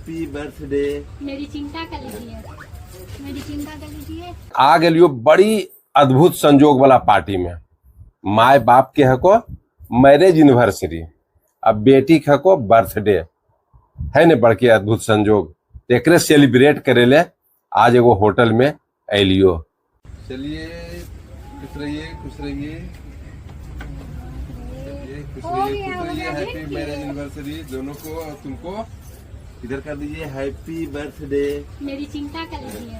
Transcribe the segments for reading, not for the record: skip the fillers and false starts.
Happy birthday. मेरी चिंता कर लीजिए, मेरी चिंता कर लीजिए। आ गेलियो बड़ी अद्भुत संजोग वाला पार्टी में। माय बाप के हको मैरिज एनिवर्सरी, अब बेटी के हको बर्थडे, है ने बड़के अद्भुत संजोग। एकरे सेलिब्रेट करे ले आज एगो होटल में अलियो। चलिए खुश रहिए, खुश रहिए, चलिए खुश रहिए, खुश रहिए। हैप्पी मैरिज एनिवर्सरी दोनों को और तुमको इधर कर दीजिए हैप्पी बर्थडे। मेरी चिंता कर लीजिए,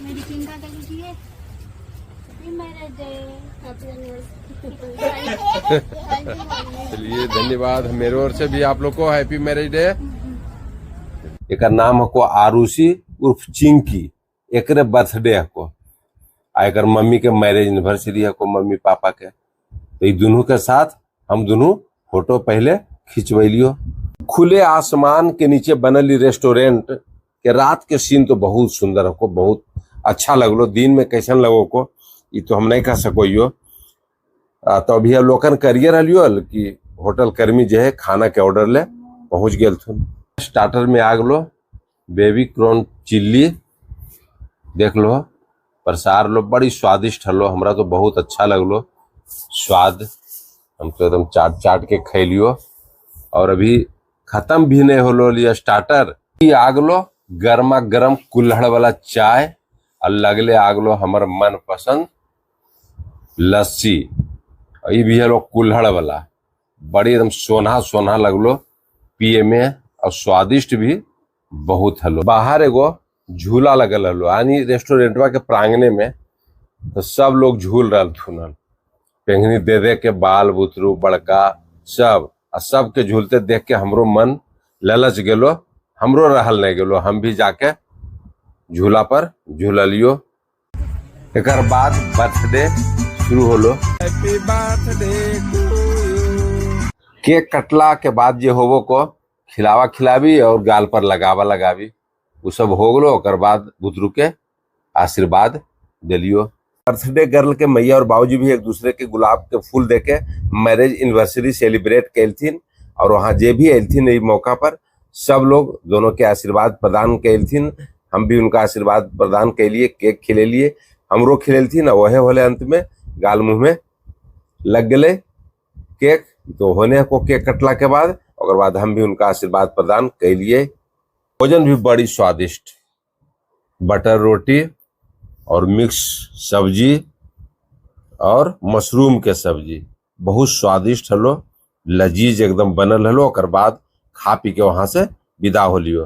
मेरी चिंता कर लीजिए। Happy marriage day, happy anniversary. चलिए धन्यवाद, मेरे ओर से भी आप लोग को हैप्पी मैरिज डे। एक नाम हको आरुषि उर्फ चिंकी, एकरे बर्थडे हको आ एक मम्मी के मैरिज एनिवर्सरी हको मम्मी पापा के। तो ये दोनों के साथ हम दोनों फोटो पहले खिंचवैलियो। खुले आसमान के नीचे बनल रेस्टोरेंट के रात के सीन तो बहुत सुंदर हको, बहुत अच्छा लगलो। दिन में कैसन लगो को ये तो हम नहीं कह सको यो। तो अभी अवलोकन करिए रहियो कि होटल कर्मी जो है खाना के ऑर्डर ले पहुंच गेल थुन। स्टार्टर में आ गलो बेबी कॉर्न चिल्ली, देख लो प्रसार लो, बड़ी स्वादिष्ट हलो, हमरा तो बहुत अच्छा लगलो स्वाद। हम तो एकदम चाट चाट के खैलियो और अभी खत्म भी नहीं होलो लिया स्टार्टर। आ गलो गर्मा गर्म कुल्हड़ वाला चाय और लगले आ गलो हमर मन पसंद लस्सी। ये भी हलो कुल्हड़ वाला, बड़ी एकदम सोना सोना लगलो पिए में और स्वादिष्ट भी बहुत हलो। बाहर एगो झूला लगल हलो यानी रेस्टोरेंटवा के प्रांगणे में, तो सब लोग झूल रहा थुनल, पेंगनी दे दे के बाल बुतरू बड़का सब, आ सबके झूलते देख के हमरो मन ललच गेलो, हमरो रहल नहीं गेलो, हम भी जाके झूला पर झूललियो। एक बाद बर्थडे शुरू होलो। Happy birthday to you. Cake कटला के बाद जे होबो को खिलावा खिलावी और गाल पर लगावा लगावी वो सब हो गलो। ओकर बाद बुतरू के आशीर्वाद दिलियो। बर्थडे गर्ल के मैया और बाबूजी भी एक दूसरे के गुलाब के फूल देके मैरिज एनिवर्सरी सेलिब्रेट कैलथिन और वहाँ जे भी अलथिन ई मौका पर सब लोग दोनों के आशीर्वाद प्रदान कैलथिन। हम भी उनका आशीर्वाद प्रदान कैलिए, केक खिलेलिए, हमरो खिलेलथिन और वह होले अंत में गाल मुँह में लग गए केक। तो होने को केक कटला के बाद ओकर बाद हम भी उनका आशीर्वाद प्रदान कैलिए। भोजन भी बड़ी स्वादिष्ट, बटर रोटी और मिक्स सब्जी और मशरूम के सब्जी बहुत स्वादिष्ट हलो, लजीज एकदम बनल हलो। ओकर बाद खा पी के वहां से विदा हो लियो।